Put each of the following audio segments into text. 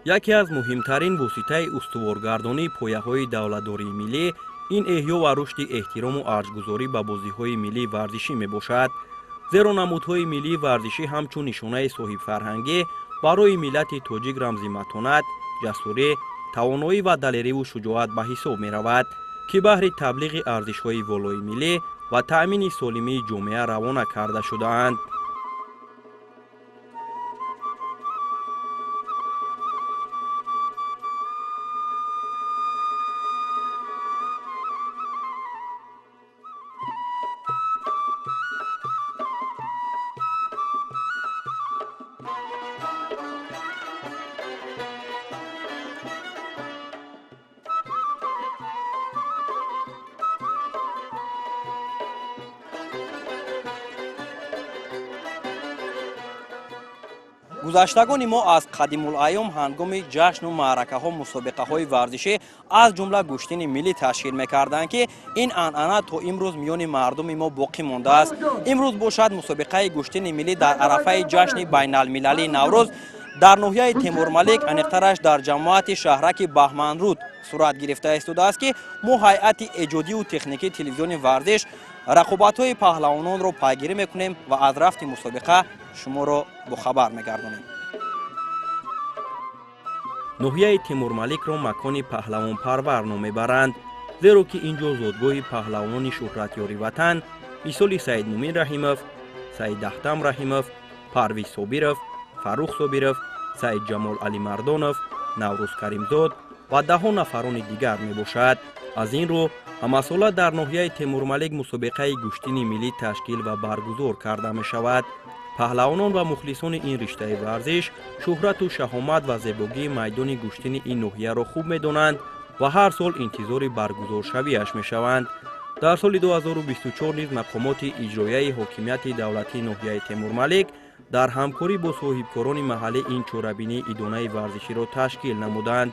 Яке аз муҳимтарин воситаи устуворгардонии пояҳои давлатдории миллӣ ин эҳё ва рушди эҳтирому арҷгузорӣ ба бозиҳои миллии варзишӣ мебошад. Зеро намудҳои миллии варзишӣ ҳамчун нишонаи соҳибфарҳангӣ барои миллати тоҷик рамзи матонат, ҷасурӣ, тавоноӣ ва далериву шуҷоат ба ҳисоб меравад, ки баҳри таблиғи арзишҳои волои миллӣ ва таъмини солимии ҷомеа равона карда шудаанд. Гузаштагони мо аз қадимулайём ҳангоми ҷашну маъракаҳо мусобиқаҳои варзишӣ аз ҷумла гӯштини миллӣ ташкил мекарданд, ки ин анъана то имрӯз миёни мардуми мо боқӣ мондааст. Имрӯз бошад мусобиқаи гӯштини миллӣ дар арафаи ҷашни байналмилалии Наврӯз дар ноҳияи Темурмалик, аниқтараш дар ҷамоати шаҳраки Баҳманруд сурат гирифта истодааст, ки мо ҳайати эҷодиву техникии телевизиони Варзиш рақобатҳои паҳлавононро пайгирӣ мекунем ва аз рафти мусобиқа шуморо бохабар мегардонем. Ноҳияи Темурмаликро макони паҳлавонпарвар ном мебаранд, зеро ки ин ҷо зодгоҳи паҳлавонони шӯҳратёри ватан мисоли Саидмумин Раҳимов, Саидаҳтам Раҳимов, Парвиз Собиров, Фаррух Собиров, Саидҷамол Алимардонов, Наврӯз Каримзод ва даҳҳо нафарони дигар мебошад. Аз ин рӯ ҳамасола дар ноҳияи Темурмалик мусобиқаи гӯштини миллӣ ташкил ва баргузор карда мешавад. Паҳлавонон ва мухлисони ин риштаи варзиш шӯҳрату шаҳомат ва зебогии майдони гӯштини ин ноҳияро хуб медонанд ва ҳар сол интизори баргузоршавиаш мешаванд. Дар соли 2024 низ мақомоти иҷроияи ҳокимияти давлатии ноҳияи Темурмалик дар ҳамкорӣ бо соҳибкорони маҳаллӣ ин чорабинии идонаи варзиширо ташкил намуданд,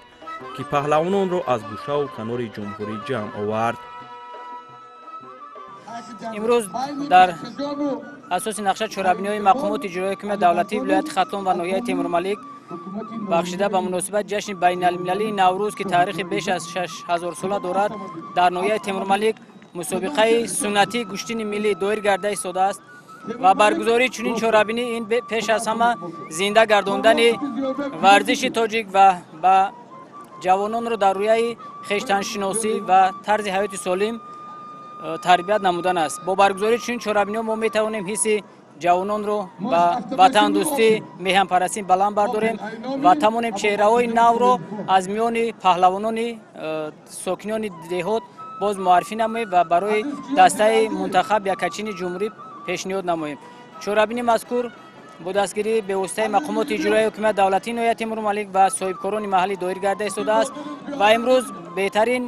ки паҳлавононро аз гӯшаву канори ҷумҳурӣ ҷамъ овард. Имрӯз дар асоси нақша чорабиниҳои мақомоти иҷроияи ҳокимияти давлатии вилояти Хатлон ва ноҳияи Темурмалик бахшида ба муносибати ҷашни байналмилалии Наврӯз, ки таърихи беш аз 6000 сола дорад, дар ноҳияи Темурмалик мусобиқаи суннатии гӯштини миллӣ доир гарда истодааст ва баргузории чунин чорабинӣ ин пеш аз ҳама зинда гардондани варзиши тоҷик ва ба ҷавононро дар рӯяи хештаншиносӣ ва тарзи ҳаёти солим тарбият намудан аст. Бо баргузории чунин чорабиниҳо мо метавонем ҳисси ҷавононро ба ватандӯстӣ, меҳанпарастӣ баланд бардорем ва тавонем чеҳраҳои навро аз миёни паҳлавонони сокинони деҳот боз муаррифӣ намоем ва барои дастаи мунтахаб якачини ҷумҳурӣ пешниҳод намоем. Чорабини мазкур бо дастгирии бевоситаи мақомоти иҷроияи ҳокимияти давлатии ноҳияи Темурмалик ва соҳибкорони маҳаллӣ доир гарда истодааст ва имрӯз беҳтарин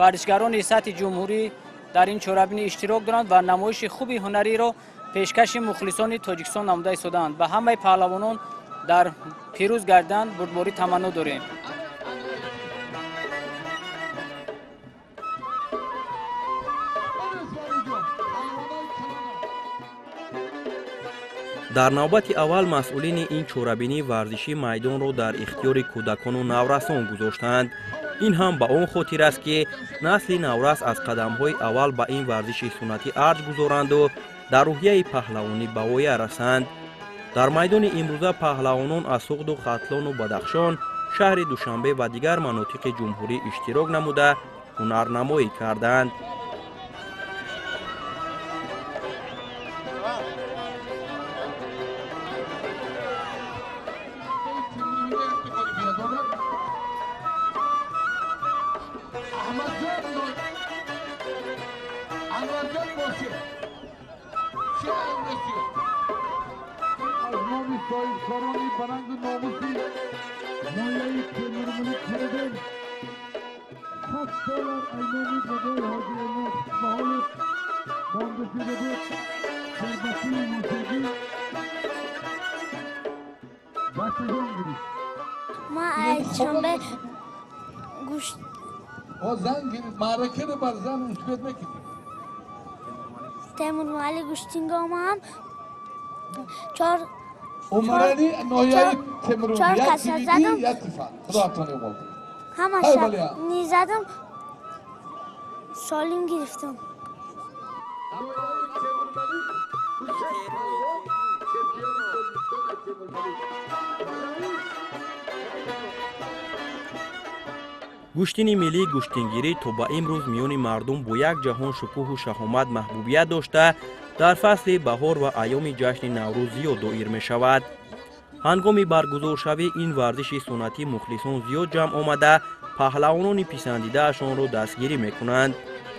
варзишгарони сатҳи ҷумҳурӣ дар ин чорабинӣ иштирок доранд ва намоиши хуби ҳунариро пешкаши мухлисони Тоҷикистон намуда истодаанд. Ба ҳамаи паҳлавонон дар пирӯз гардан бурдборӣ таманно дорем. Дар навбати аввал масъулини ин чорабинии варзишӣ майдонро дар ихтиёри кӯдакону наврасон гузоштанд. Ин ҳам ба он хотир аст, ки насли наврас аз қадамҳои аввал ба ин варзиши суннатӣ арҷ гузоранду дар рӯҳияи паҳлавонӣ ба воя расанд. Дар майдони имрӯза паҳлавонон аз Суғду Хатлону Бадахшон, шаҳри Душанбе ва дигар манотиқи ҷумҳурӣ иштирок намуда ҳунарнамоӣ карданд. Ма душанбе гӯшт Темурмалик гӯштинг омадам, чор Чор каса задам. Ҳамаша низадам, солим гирифтам. Гӯштини миллии гӯштингирӣ то ба имрӯз миёни мардум бо як ҷаҳон шукӯҳу шаҳомат маҳбубият дошта, дар фасли баҳор ва айёми ҷашни Наврӯз зиёд доир мешавад. Ҳангоми баргузоршавии ин варзиши суннатӣ мухлисон зиёд ҷамъ омада, паҳлавонони писандидаашонро дастгирӣ мекунанд.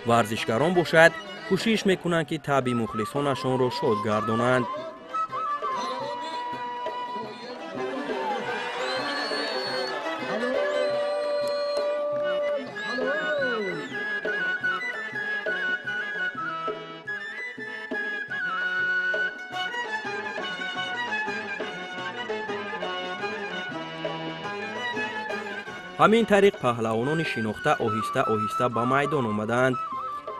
Варзишгарон бошад, кӯшиш мекунанд, ки таъби мухлисонашонро шод гардонанд. Ҳамин тариқ паҳлавонони шинохта оҳиста оҳиста ба майдон омаданд.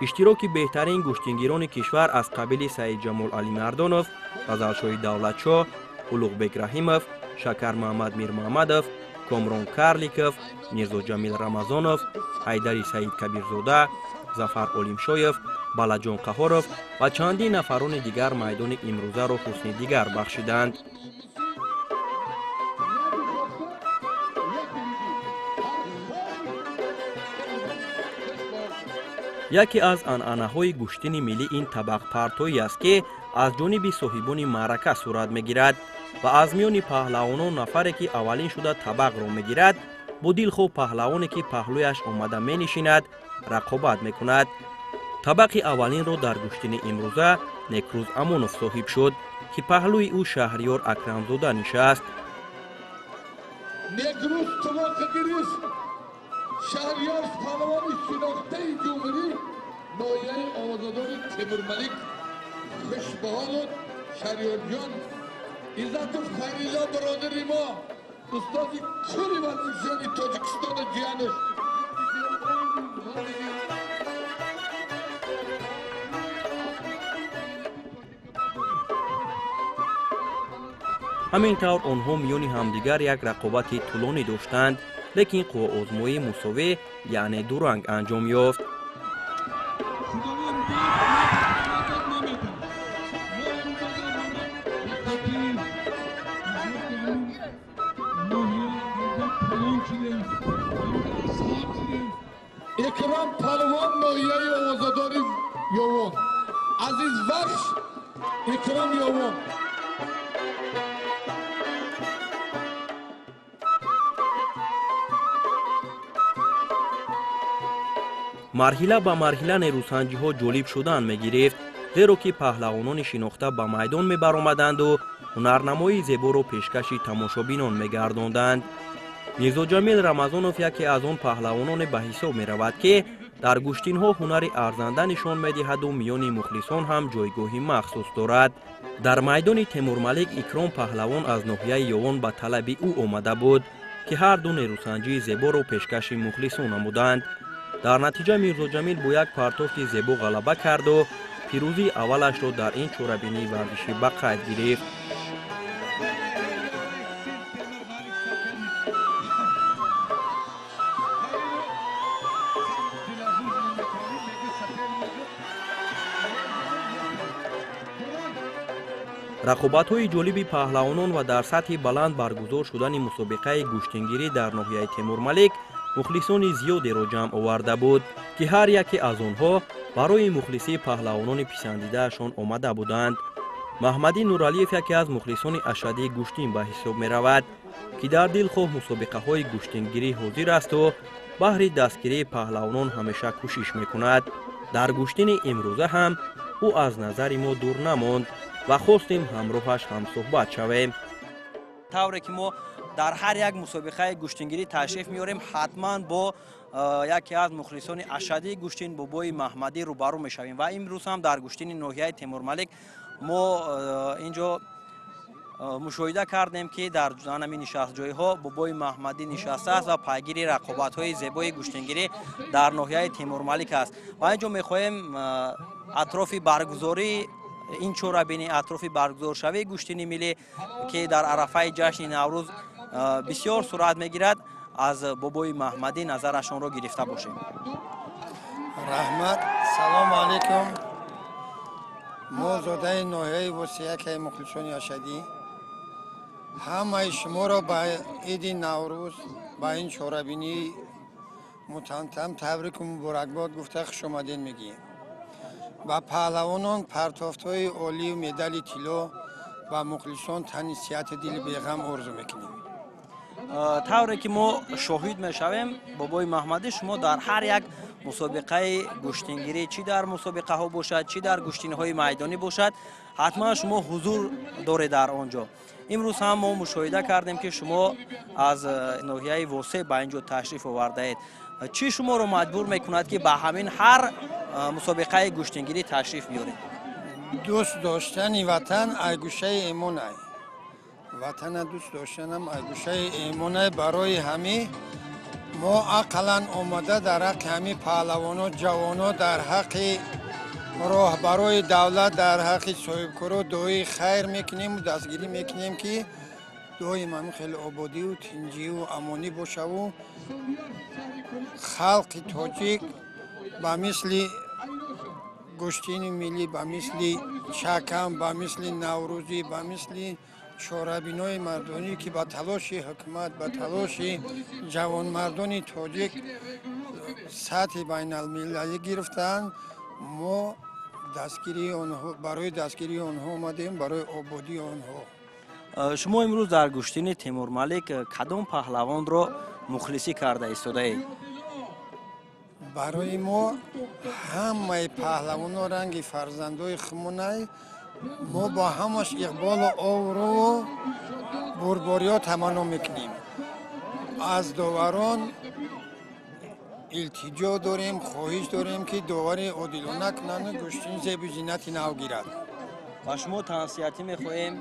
Иштироки беҳтарин гӯштингирони кишвар аз қабили Саидҷамол Алимардонов, Ғазалшоҳи Давлатшоҳ, Улуғбек Раҳимов, Шакармаҳмад Мирмаҳмадов, Комрон Карликов, Мирзоҷамил Рамазонов, Ҳайдари Саид Кабирзода, Зафар Олимшоев, Балаҷон Қаҳоров ва чандин нафарони дигар майдони имрӯзаро ҳусни дигар бахшиданд. Яке аз анъанаҳои гӯштини миллӣ ин табақпартоӣ аст, ки аз ҷониби соҳибони маърака сурат мегирад ва аз миёни паҳлавонон нафаре, ки аввалин шуда табақро мегирад, бо дилхоҳ паҳлавоне, ки паҳлӯяш омада менишинад, рақобат мекунад. Табақи аввалинро дар гӯштини имрӯза Некрӯз Амонов соҳиб шуд, ки паҳлӯи ӯ Шаҳриёр Акрамзода нишаст. Некрӯз тумоқа гирифт. Шаҳриёр паҳлавони шинохтаи ҷумҳурӣ ноҳияи овозадори Темурмалик. Хушбаҳолуд, Шаҳриёрҷон. Иззатов Хайрилло бародари мо, устоди кулли варзишони Тоҷикистону ҷиянаш. Ҳамин тавр онҳо миёни ҳамдигар як рақобати тӯлонӣ доштанд, лекин қувваозмоии мусовӣ, яъне дуранг анҷом ёфт. Икром палвон ноҳияи овозадори Ёвон. Азизвахш Икром Ёвон. Марҳила ба марҳила нерӯсанҷиҳо ҷолиб шудан мегирифт, зеро ки паҳлавонони шинохта ба майдон мебаромаданду ҳунарнамоии зеборо пешкаши тамошобинон мегардонданд. Мирзоҷамил Рамазонов яке аз он паҳлавононе ба ҳисоб меравад, ки дар гӯштинҳо ҳунари арзанда нишон медиҳаду миёни мухлисон ҳам ҷойгоҳи махсус дорад. Дар майдони Темурмалик Икром паҳлавон аз ноҳияи Ёвон ба талаби ӯ омада буд, ки ҳар ду нерӯсанҷии зеборо пешкаши мухлисон намуданд. Дар натиҷа Мирзоҷамил бо як партофти зебо ғалаба карду пирӯзии аввалашро дар ин чорабинии варзишӣ ба қайд гирифт. Рақобатҳои ҷолиби паҳлавонон ва дар сатҳи баланд баргузор шудани мусобиқаи гӯштингирӣ дар ноҳияи Темурмалик мухлисони зиёдеро ҷамъ оварда буд, ки ҳар яке аз онҳо барои мухлисии паҳлавонони писандидаашон омада буданд. Маҳмадӣ Нуралиев яке аз мухлисони ашаддии гӯштин ба ҳисоб меравад, ки дар дилхоҳ мусобиқаҳои гӯштингирӣ ҳозир асту баҳри дастгирии паҳлавонон ҳамеша кӯшиш мекунад. Дар гӯштини имрӯза ҳам ӯ аз назари мо дур намонд ва хостем ҳамроҳаш ҳамсӯҳбат шавем. Тавре ки мо дар ҳар як мусобиқаи гӯштингирӣ ташриф меорем, ҳатман бо яке аз мухлисони ашаддии гӯштин бобои Маҳмадӣ рӯбарӯ мешавем ва имрӯз ҳам дар гӯштини ноҳияи Темурмалик мо инҷо мушоҳида кардем, ки дар ҳамин нишастҷойҳо бобои Маҳмадӣ нишастааст ва пайгири рақобатҳои зебои гӯштингирӣ дар ноҳияи Темурмалик аст. Ва инҷо мехоҳем атрофи баргузории ин чорабинӣ, атрофи баргузоршавии гӯштини миллӣ, ки дар арафаи ҷашни Наврӯз бисёр суръат мегирад, аз бобои Маҳмадӣ назарашонро гирифта бошем. Раҳмат, салому алайкум. Мо зодаи ноҳияи Восеякаи мухлисони ашадӣ ҳамаи шуморо ба иди Наврӯз, ба ин чорабинии мутантам табрику муборакбод гуфта хушомадед мегӯем. Ба паҳлавонон партофтҳои олию медали тилло, ба мухлисон тани сиҳати дили беғам орзу мекунем. Тавре ки мо шоҳид мешавем, бобои Маҳмадӣ, шумо дар ҳар як мусобиқаи гӯштингирӣ, чӣ дар мусобиқаҳо бошад, чӣ дар гӯштинҳои майдонӣ бошад, ҳатман шумо ҳузур доред дар он ҷо. Имрӯз ҳам мо мушоҳида кардем, ки шумо аз ноҳияи Восе ба ин ҷо ташриф овардаед. Чӣ шуморо маҷбур мекунад, ки ба ҳамин ҳар мусобиқаи гӯштингирӣ ташриф биёред? Дӯст доштани ватан айгӯшаи эмонай. Ватана дӯст доштанам айгӯшаи эмонай. Барои ҳамин мо ақаллан омада дар ҳаққи ҳамин паҳлавоно, ҷавоно, дар ҳаққи роҳбарои давлат, дар ҳаққи соҳибкоро дуои хайр мекунем, дастгирӣ мекунем, ки доим ҳамин хеле ободию тинҷию амонӣ бошаву халқи тоҷик ба мисли гӯштини миллӣ, ба мисли чакам, ба мисли наврӯзӣ, ба мисли чорабинои мардонӣ, ки ба талоши ҳукумат, ба талоши ҷавонмардони тоҷик сатҳи байналмилалӣ гирифтаанд, мо барои дастгирии онҳо омадем, барои ободии онҳо. Шумо имрӯз дар гӯштини Темурмалик кадом паҳлавонро мухлисӣ карда истодаед? Барои мо ҳамаи паҳлавоно ранги фарзандои хумонай. Мо бо ҳамаш иқболу обрӯву бурбориё таманно мекунем. Аз доварон илтиҷо дорем, хоҳиш дорем, ки довари одилона кунанду гӯштин зебу зинати нав гирад. Ба шумо тансиҳатӣ мехоҳем,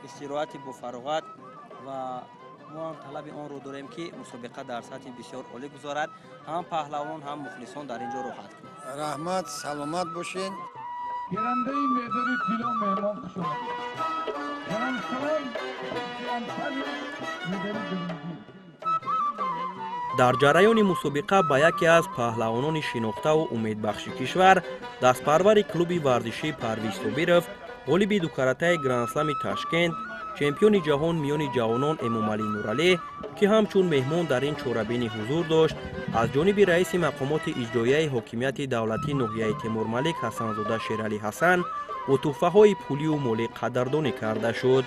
истироҳати бофароғат, ва мо ҳам талаби онро дорем, ки мусобиқа дар сатҳи бисёр олӣ гузарад, ҳам паҳлавон, ҳам мухлисон дар ин ҷо роҳат кунанд. Раҳмат, саломат бошед. Гирандаи медали тилло меҳмон хуш омадед. Гранд-слам медали биринҷӣ. Дар ҷараёни мусобиқа ба яке аз паҳлавонони шинохтаву умедбахши кишвар, дастпарвари клуби варзишии Парвиз Собиров, ғолиби дукаратаи Грандслами Ташкент, чемпиони ҷаҳон миёни ҷавонон Эмомалӣ Нуралӣ, ки ҳамчун меҳмон дар ин чорабинӣ ҳузур дошт, аз ҷониби раиси мақомоти иҷроияи ҳокимияти давлатии ноҳияи Темурмалик Ҳасанзода Шералӣ Ҳасан бо тӯҳфаҳои пулию молӣ қадрдонӣ карда шуд.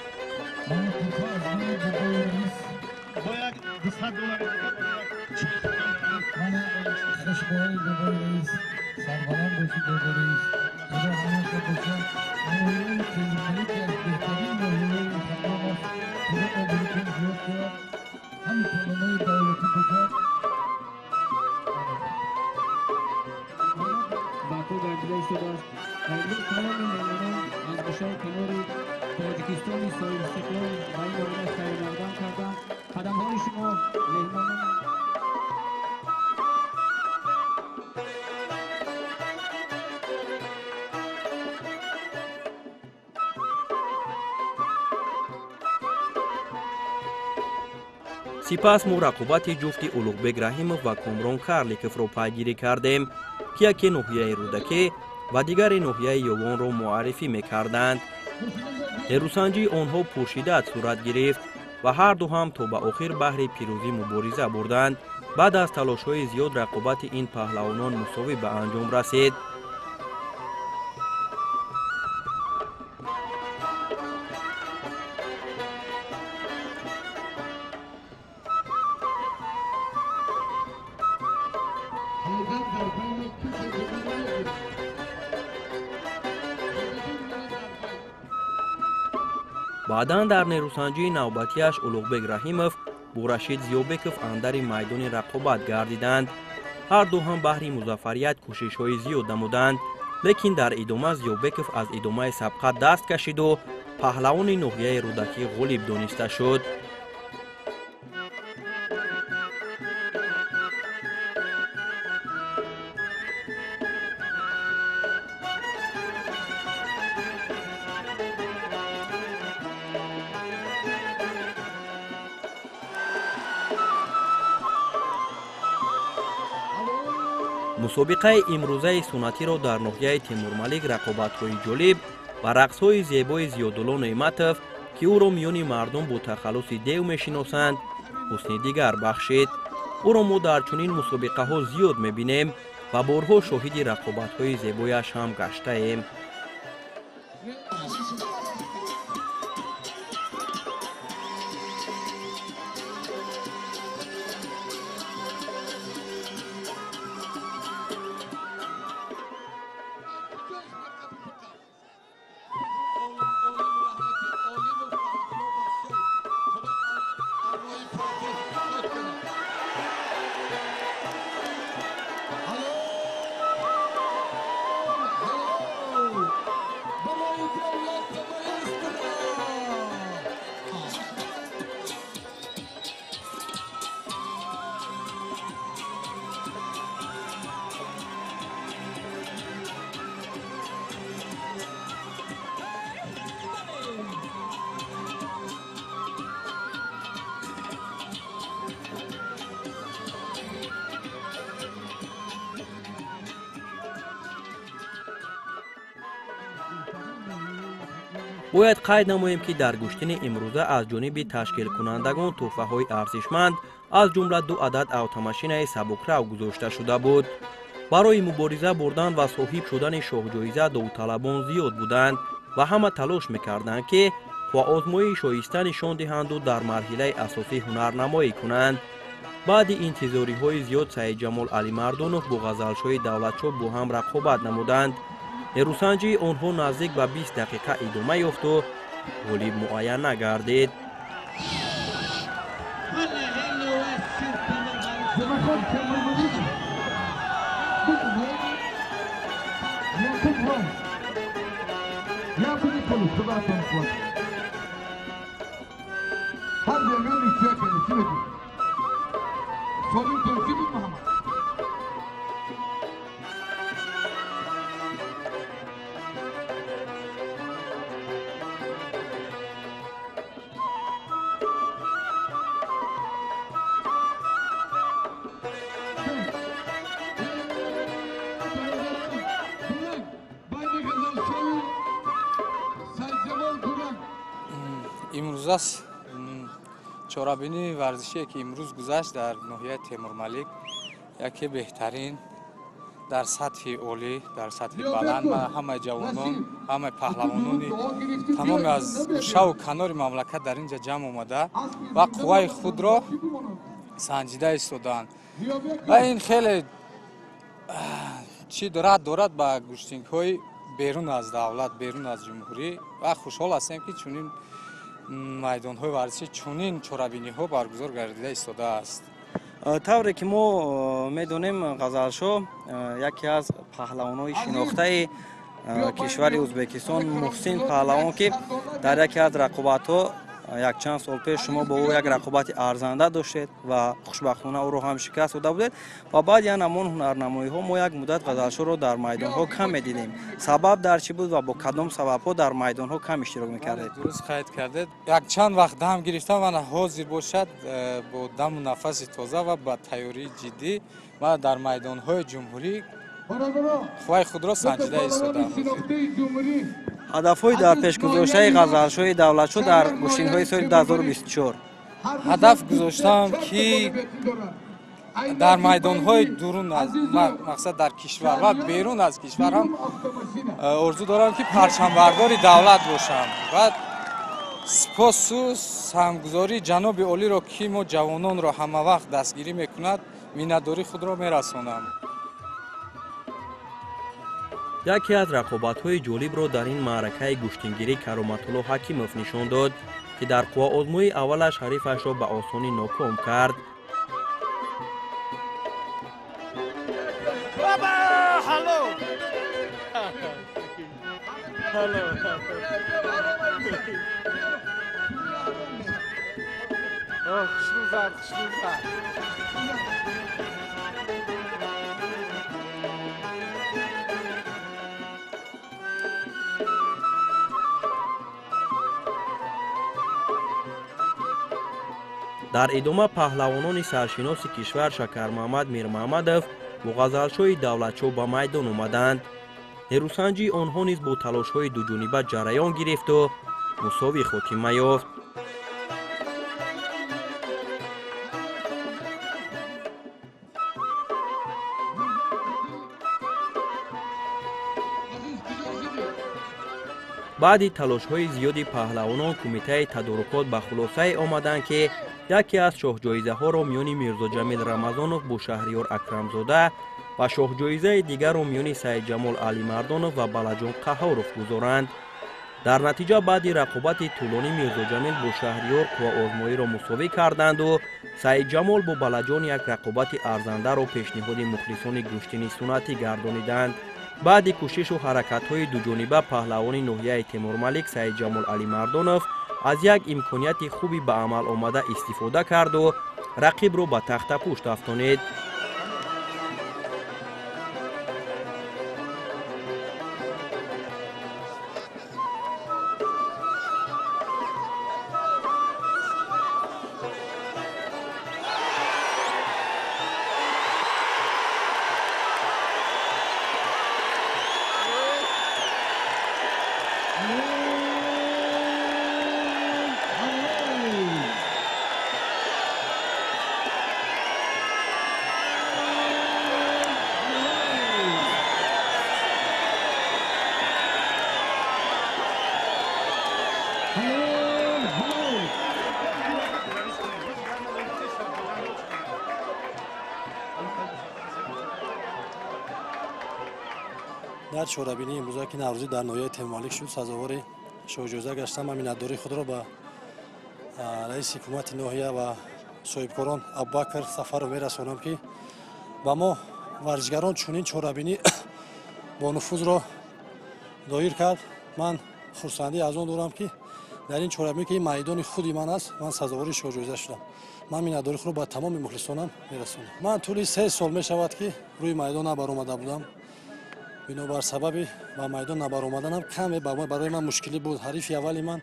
Сипас мо рақобати ҷуфти Улуғбек Раҳимов ва Комрон Карликовро пайгирӣ кардем, ки яке ноҳияи Рӯдакӣ ва дигаре ноҳияи Ёвонро муаррифӣ мекарданд. Нерӯсанҷии онҳо пуршиддат сурат гирифт ва ҳарду ҳам то ба охир баҳри пирӯзӣ мубориза бурданд. Баъд аз талошҳои зиёд рақобати ин паҳлавонон мусовӣ ба анҷом расид. Баъдан дар нерӯсанҷии навбатиаш Улуғбек Раҳимов бо Рашид Зиёбеков андари майдони рақобат гардиданд. Ҳарду ҳам баҳри музаффарият кӯшишҳои зиёд намуданд, лекин дар идома Зиёбеков аз идомаи сабқат даст кашиду паҳлавони ноҳияи Рӯдакӣ ғолиб дониста шуд. Мусобиқаи имрӯзаи суннатиро дар ноҳияи Темурмалик рақобатҳои ҷолиб ва рақсҳои зебои Зиёдулло Неъматов, ки ӯро миёни мардум бо тахаллуси дев мешиносанд, ҳусни дигар бахшид. Ӯро мо дар чунин мусобиқаҳо зиёд мебинем ва борҳо шоҳиди рақобатҳои зебояш ҳам гаштаем. Бояд қайд намоем, ки дар гӯштини имрӯза аз ҷониби ташкилкунандагон тӯҳфаҳои арзишманд, аз ҷумла 2 адад автомашинаи сабукрав гузошта шуда буд. Барои мубориза бурдан ва соҳиб шудани шоҳҷоиза довталабон зиёд буданд ва ҳама талош мекарданд, ки қувваозмоии шоиста нишон диҳанду дар марҳилаи асосӣ ҳунарнамоӣ кунанд. Баъди интизориҳои зиёд Саидҷамол Алимардонов бо Ғазалшоҳи Давлатшоҳ бо ҳам рақобат намуданд. Нерӯсанҷии онҳо наздик ба 20 дақиқа идома ёфту ғолиб муайян нагардид. Имрӯзас чорабинии варзишие, ки имрӯз гузашт дар ноҳияи Темурмалик, яке беҳтарин дар сатҳи олӣ, дар сатҳи баланд. Ҳамаи ҷавонон, ҳамаи паҳлавонони тамоми аз гӯшаву канори мамлакат дар ин ҷа ҷамъ омада ва қувваи худро санҷида истодаанд. Ва ин хеле чӣ рад дорад ба гӯштингҳои берун аз давлат, берун аз ҷумҳурӣ. Ва хушҳол ҳастем, ки чунин майдонҳои варзишӣ, чунин чорабиниҳо баргузор гардида истодааст. Тавре ки мо медонем, Ғазалшоҳ яке аз паҳлавонҳои шинохтаи кишвари Ӯзбекистон, Муҳсин паҳлавон, ки дар яке аз рақобатҳо якчанд сол пеш шумо бо ӯ як рақобати арзанда доштед ва хушбахтона ӯро ҳам шикаст дода будед ва баъд ян ҳамон ҳунарнамоиҳо мо як муддат Ғазалшоҳро дар майдонҳо кам медидем. Сабаб дар чӣ буд ва бо кадом сабабҳо дар майдонҳо кам иштирок мекардед? Дуруст қайд кардед. Якчанд вақт дам гирифтам ва ҳозир бошад бо даму нафаси тоза ва ба тайёрии ҷиддӣ ма дар майдонҳои ҷумҳурӣ қувваи худро санҷида истодам. Ҳадафҳои дар пешгузоштаи Ғазалшоҳи Давлатшоҳ дар гӯштинҳои соли 2024? Ҳадаф гузоштам, ки дар майдонҳои дурун аз мақсад дар кишвар ва берун аз кишвар ҳам орзу дорам, ки парчамбардори давлат бошам ва сипосу саҳмгузории ҷаноби олиро, ки мо ҷавононро ҳамавақт дастгирӣ мекунад, миннатдории худро мерасонам. Яке аз рақобатҳои ҷолибро дар ин маъракаи гӯштингирӣ Кароматулло Ҳакимов нишон дод, ки дар қувваозмоии аввалаш ҳарифашро ба осонӣ ноком кард. Дар идома паҳлавонони саршиноси кишвар Шакармаҳмад Мирмаҳмадов Бо Ғазалшоҳи Давлатшоҳ ба майдон омаданд. Нерӯсанҷии онҳо низ бо талошҳои дуҷониба ҷараён гирифту мусовӣ хотима ёфт. Баъди талошҳои зиёди паҳлавонон кумитаи тадорукот ба хулосае омаданд, ки яке аз шоҳҷоизаҳоро миёни Мирзоҷамил Рамазонов бо Шаҳриёр Акрамзода ва шоҳҷоизаи дигарро миёни Саидҷамол Алимардонов ва Балаҷон Қаҳҳоров гузоранд. Дар натиҷа баъди рақобати тӯлонӣ Мирзоҷамил бо Шаҳриёр қувваозмоиро мусовӣ карданду Саидҷамол бо Балаҷон як рақобати арзандаро пешниҳоди мухлисони гӯштини суннатӣ гардониданд. Баъди кӯшишу ҳаракатҳои дуҷониба паҳлавони ноҳияи Темурмалик Саидҷамол Алимардонов аз як имконияти хуби ба амал омада истифода карду рақибро ба тахтапушт афтонид. Дар чорабинии имрӯза, ки наврӯзӣ дар ноҳияи Темурмалик шуд, сазовори шоҳҷоиза гаштам. Ман миннатдории худро ба раиси ҳукумати ноҳия ва соҳибкорон Абубакр Сафаров мерасонам, ки ба мо варзишгарон чунин чорабинӣ бонуфузро доир кард. Ман хурсандӣ аз он дорам, ки дар ин чорабинӣ, ки ин майдони худи ман аст, ман сазовори шоҳҷоиза шудам. Ман миннатдории худро ба тамоми мухлисонам мерасонам. Ман тӯли 3 сол мешавад, ки рӯи майдон набаромада будам. Бинобар сабаби ба майдон набаромаданам каме барои ман мушкилӣ буд. Ҳарифи аввали ман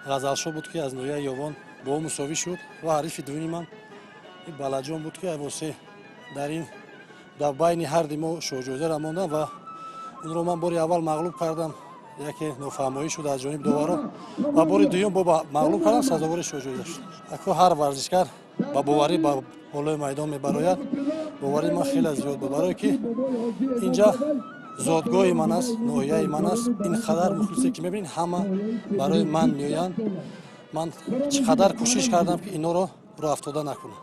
Ғазалшоҳ буд, ки аз ноҳияи Ёвон бо ӯ мусовӣ шуд, ва ҳарифи дуюми ман Балаҷон буд, ки айвосе дар ин дар байни ҳарди мо шоҳҷоизаро мондам ва онро ман бори аввал мағлуб кардам. Яке нофаҳмоӣ шуд аз ҷониби доварон ва бори дуюм бо мағлуб кардам, сазовори шоҳҷоиза шуд. Ако ҳар варзишгар ба боварӣ ба болои майдон мебарояд. Боварии ман хеле зиёд буд, барое ки инҷа зодгоҳи ман аст, ноҳияи ман аст. Ин қадар мухлисе, ки мебинед, ҳама барои ман меоянд. Ман чӣ қадар кӯшиш кардам, ки инҳоро роҳ афтода накунам.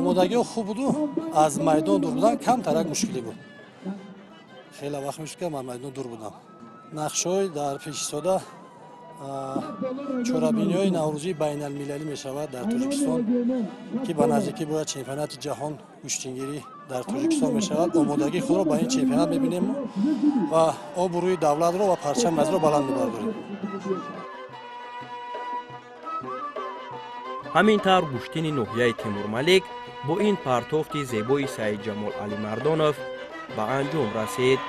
Омодагиҳо хуб буду аз майдон дур будан камтарак мушкилӣ буд. Хеле вақт мешуд, ки ман майдон дур будам. Нақшҳои дар пешистода чорабиниҳои наврӯзии байналмилалӣ мешавад дар Тоҷикистон, ки ба наздикӣ бояд чемпионати ҷаҳон гӯштингирӣ дар Тоҷикистон мешавад. Омодагии худро ба ин чемпионат мебинем ва обрӯи давлатро ва парчами азро баланд мебардорем. Ҳамин тавр гӯштини ноҳияи Темурмалик бо ин партофти зебои Саидҷамол Алимардонов ба анҷом расид.